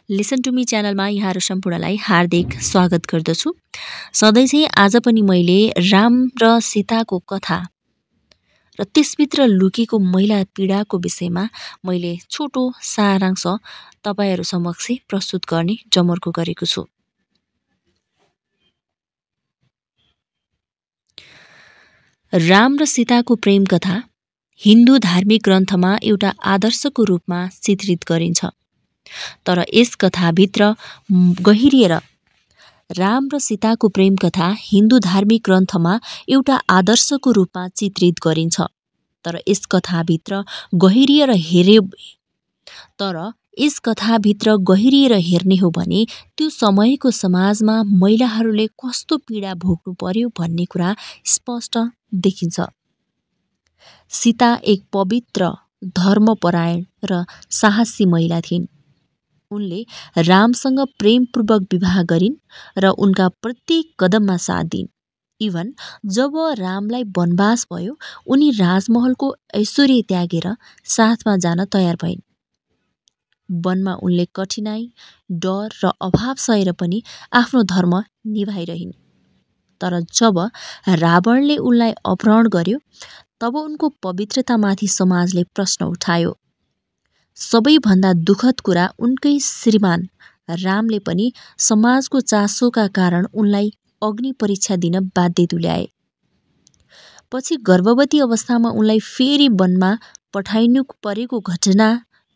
Listen to me च्यानलमा यहाँहरू सम्पूर्णलाई हार्दिक स्वागत गर्दछु। सधैँ चाहिँ आज पनि मैले राम र सीताको कथा र त्यसभित्र लुकेको महिला पीडाको विषयमा मैले छोटो सारांश तपाईहरू समक्ष प्रस्तुत गर्ने जमर्को गरेको छु। राम र सीताको प्रेम कथा हिन्दू धार्मिक ग्रन्थमा एउटा आदर्शको रूपमा चित्रित गरिन्छ। तर यस कथाभित्र गहिरिएर राम र सीताको प्रेम कथा हिन्दू धार्मिक ग्रन्थमा एउटा आदर्शको रूपमा चित्रित गरिन्छ। तर यस कथाभित्र गहिरिएर हेर्ने हो भने त्यो समयको समाजमा महिलाहरूले कस्तो पीडा भोग्नु पर्यो भन्ने कुरा स्पष्ट देखिन्छ। सीता एक पवित्र, धर्मपरायण र साहसी महिला थिइन्। उनले रामसँग प्रेमपूर्वक विवाह गरिन् र उनका प्रत्येक कदममा साथ दिइन्। इभन जब रामलाई वनवास भयो, उनी राजमहलको ऐश्वर्य त्यागेर साथमा जान तयार भइन्। वनमा उनले कठिनाई, डर र अभाव सहेर पनि आफ्नो धर्म निभाइरहिन्। तर जब रावणले उनलाई अपहरण गर्यो, तब उनको पवित्रतामाथि समाजले प्रश्न उठायो। सबैभन्दा दुःखद कुरा उनकै श्रीमान रामले पनि समाजको चासोका कारण उनलाई अग्नि परीक्षा दिन बाध्य तुल्याए। पछि गर्भवती अवस्थामा उनलाई फेरि वनमा पठाइनु परेको घटना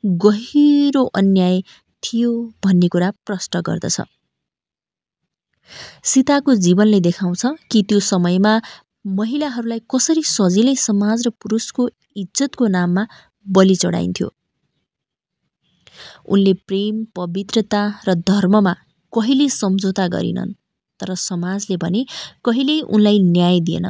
गहिरो अन्याय थियो भन्ने कुरा प्रश्न गर्दछ। सीताको जीवनले देखाउँछ कि त्यो समयमा महिलाहरूलाई कसरी सजिलै समाज र पुरुषको इज्जतको नाममा बलि चढाइन्थ्यो। उनले प्रेम, पवित्रता र धर्ममा कहिल्यै सम्झौता गरिनन्। तर समाजले भने कहिल्यै उनलाई न्याय दिएन।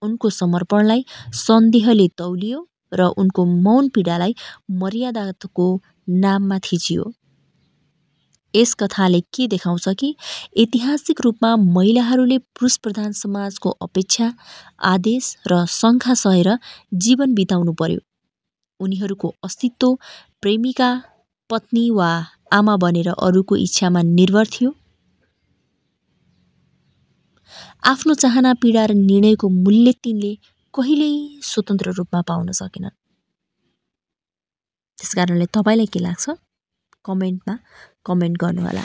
उनको समर्पणलाई सन्देहले तौलियो र उनको मौन पीडालाई मर्यादाको नाममा थिचियो। यस कथाले के देखाउँछ कि ऐतिहासिक रूपमा महिलाहरूले पुरुष प्रधान समाजको अपेक्षा, आदेश र शङ्का सहेर जीवन बिताउनु पर्यो। उनीहरूको अस्तित्व प्रेमिका, पत्नी वा आमा बनेर अरूको इच्छामा निर्भर थियो। आफ्नो चाहना, पीडा र निर्णयको मूल्य तिनले कहिल्यै स्वतन्त्र रूपमा पाउन सकेनन्। त्यसकारणले तपाईँलाई के लाग्छ? कमेन्टमा कमेन्ट गर्नुहोला।